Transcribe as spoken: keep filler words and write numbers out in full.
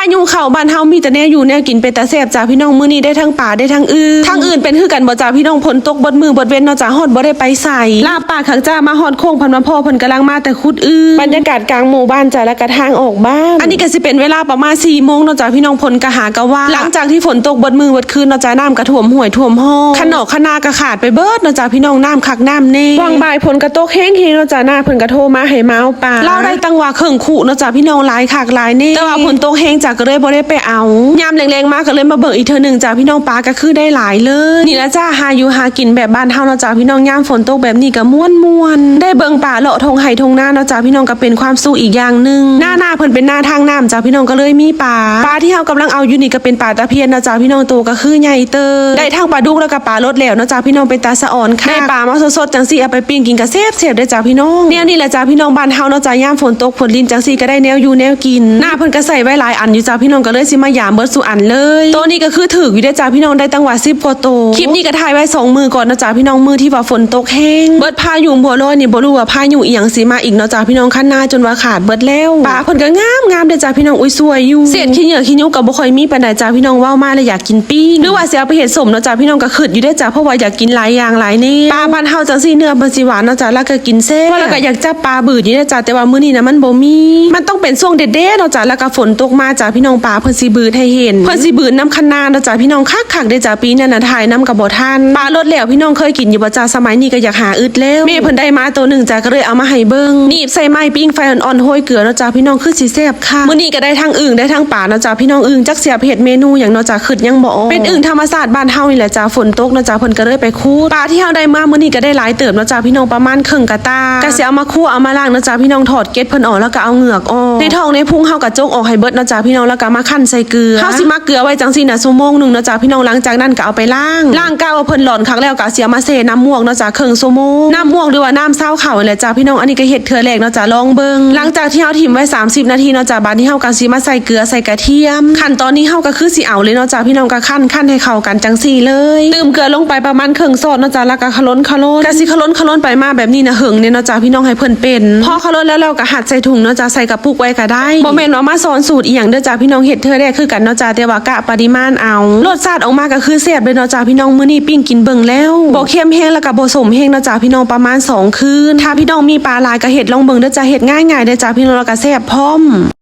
อายุเข้าบ้านเฮามีแต่แนวอยู่แนวกินเป็นตาแซ่บจ้าพี่น้อง มื้อนี้ได้ทั้งปลาได้ทั้งอึ่ง ทั้งอื่นเป็นคือกันบ่จ้าพี่น้อง ฝนตกเบิดมื้อเบิดเว็นเนาะจ้า ฮอดบ่ได้ไปไส ลาบปากคักจ้า มาฮอดโค้งพันมาพ่อเพิ่นกำลังมาแต่ขุดอึ่ง บรรยากาศกลางหมู่บ้านจ้า แล้วก็ทางออกบ้าน อันนี้ก็สิเป็นเวลาประมาณสี่โมงเนาะจ้าพี่น้อง ฝนก็หากะว่า หลังจากที่ฝนตกเบิดมื้อเบิดคืนเนาะจ้า น้ำก็ท่วมห้วยท่วมฮอ คันนอกคันนาก็ขาดไปเบิดเนาะจ้าพี่น้อง น้ำคักน้ำแน่ หว่างบ่ายฝนก็ตกแฮงๆเนาะจ้า น้าเพิ่นก็โทรมาให้มาเอาปลา ลาวได้ตั้งว่าเครื่องคุเนาะจ้าพี่น้อง หลายคักหลายแน่ แต่ว่าฝนตกแฮงจ้า ก็เลยบ่ได้ไปเอา ยามแลงๆมาก็เลยมาเบิ่งอีกเทื่อหนึ่งจ้าพี่น้อง ปลาก็คือได้หลายเลย นี่ละจ้า หาอยู่หากินแบบบ้านเฮาเนาะจ้าพี่น้อง ยามฝนตกแบบนี้ก็ม่วนๆ ได้เบิ่งปลาเลาะทงไฮ่ทงนาเนาะจ้าพี่น้อง ก็เป็นความสุขอีกอย่างหนึ่ง หน้าหน้าเพิ่นเป็นหน้าทางน้ำจ้าพี่น้อง ก็เลยมีปลา ปลาที่เฮากำลังเอาอยู่นี่ก็เป็นปลาตะเพียนเนาะจ้าพี่น้อง โตก็คือใหญ่เติบ ได้ทั้งปลาดุกแล้วก็ปลาลดแล้วเนาะจ้าพี่น้อง เป็นตาสะออนค่ะ ได้ปลามาสดๆจังซี่ เอาไปปิ้งกินก็แซ่บๆเด้อจ้าพี่น้อง แนวนี้แหละจ้าพี่น้อง บ้านเฮาเนาะจ้า ยามฝนตกฝนรินจังซี่ก็ได้แนวอยู่แนวกิน หน้าเพิ่นก็ใส่ไว้หลายอันอยู่จ้าพี่น้อง ก็เลยสิมายามเบิดสู่อันเลย โตนี้ก็คือถืกอยู่เด้อจ้าพี่น้อง ได้ตั้งว่าสิบกว่าโต คลิปนี้ก็ถ่ายไว้สองมื้อก่อนเนาะจ้าพี่น้อง มื้อที่ว่าฝนตกแฮง เบิดพายุบัวลอยนี่บ่รู้ว่าพายุอีหยังสิมาอีกเนาะจ้าพี่น้อง คันนาจนว่าขาดเบิดแล้ว ปลาเพิ่นก็งามๆเด้อจ้าพี่น้อง อุ้ยสวยอยู่ เศษขี้เหงื่อขี้ยุงก็บ่ค่อยมีปานใดจ้าพี่น้อง เว้ามาแล้วอยากกินปิ้ง หรือว่าสิเอาไปเฮ็ดส้มเนาะจ้าพี่น้อง ก็คิดอยู่เด้อจ้า เพราะว่าอยากกินหลายอย่างหลายแนว ปลาบ้านเฮาจังซี่เนื้อมันสิหวานเนาะจ้า แล้วก็กินแซ่บ แล้วก็อยากจับปลาบืดอยู่เด้อจ้า แต่ว่ามื้อนี้นะมันบ่มี มันต้องเป็นช่วงแดดๆเนาะจ้า แล้วก็ฝนตกมาจ้าพี่น้อง ปลาเพิ่นสิบืดให้เห็น เพิ่นสิบืดนำคันนาเนาะจ้าพี่น้อง คักๆเด้อจ้า ปีนั้นน่ะถ่ายนำก็บ่ทัน ปลาลดแล้วพี่น้อง เคยกินอยู่บ่จ้า สมัยนี้ก็อยากหาอึดแล้ว แม่เพิ่นได้มาโตหนึ่งจ้า ก็เลยเอามาให้เบิ่ง หนีบใส่ไม้ปิ้งไฟอ่อนๆ โรยเกลือเนาะจ้าพี่น้อง คือสิแซ่บค่ะ มื้อนี้ก็ได้ทั้งอึ่งได้ทั้งปลาเนาะจ้าพี่น้อง อึ่งจักสิเอาไปเฮ็ดเมนูหยังเนาะจ้า คิดยังบ่ออก เป็นอึ่งธรรมชาติบ้านเฮานี่แหละจ้า ฝนตกเนาะจ้า เพิ่นก็เลยไปขุด ปลาที่เฮาได้มามื้อนี้ก็ได้หลายเติบเนาะจ้าพี่น้อง ประมาณครึ่งกะตา ก็สิเอามาคั่วเอามาล้างเนาะจ้าพี่น้อง ถอดเกล็ดเพิ่นออกแล้วก็เอาเหงือกออก ในท้องในพุงเฮาก็จกออกให้เบิดเนาะจ้าพี่น้อง แล้วก็มาคั่นใส่เกลือ เฮาสิหมักเกลือไว้จังซี่นะชั่วโมงหนึ่งเนาะจ้าพี่น้อง หลังจากนั้นก็เอาไปล้าง ล้างกะว่าเพิ่นหลอนคักแล้วก็สิเอามาแช่น้ำม่วงเนาะจ้า ครึ่งชั่วโมง น้ำม่วงหรือว่าน้ำซาวข้าวนี่แหละจ้าพี่น้อง อันนี้ก็เฮ็ดเทื่อแรกเนาะจ้า ลองเบิ่ง หลังจากที่เฮาถิ่มไว้สามสิบนาทีเนาะจ้า บัดนี้เฮาก็สิมาใส่เกลือใส่กระเทียม ขั้นตอนนี้เฮาก็คือสิเอาเลยเนาะจ้าพี่น้อง ก็คั่นคั่นให้เข้ากันจังซี่เลย ตื่มเกลือลงไปประมาณครึ่งช้อนเนาะจ้า แล้วก็คะล้นคะล้น ก็สิคะล้นคะล้นไปมาแบบนี้นะ เหิงเนี่ยเนาะจ้าพี่น้อง ให้เพิ่นเป็น พอคะล้นแล้วเราก็หัดใส่ถุงเนาะจ้า ใส่กระปุกไว้ก็ได้ บ่แม่นว่ามาสอนสูตรอีหยังเด้อจ้าพี่น้อง เฮ็ดเทื่อแรกคือกันเนาะจ้า แต่ว่ากะปริมาณเอา รสชาติออกมาก็คือแซ่บเลยเนาะจ้าพี่น้อง มื้อนี้ปิ้งกินเบิ่งแล้ว บ่เค็มแฮงแล้วก็บ่ส้มแฮงเนาะจ้าพี่น้อง ประมาณสองคืน ถ้าพี่น้องมีปลาหลายก็เฮ็ดลองเบิ่งเด้อจ้า เฮ็ดง่ายๆเด้อจ้าพี่น้อง แล้วก็แซ่บพร้อม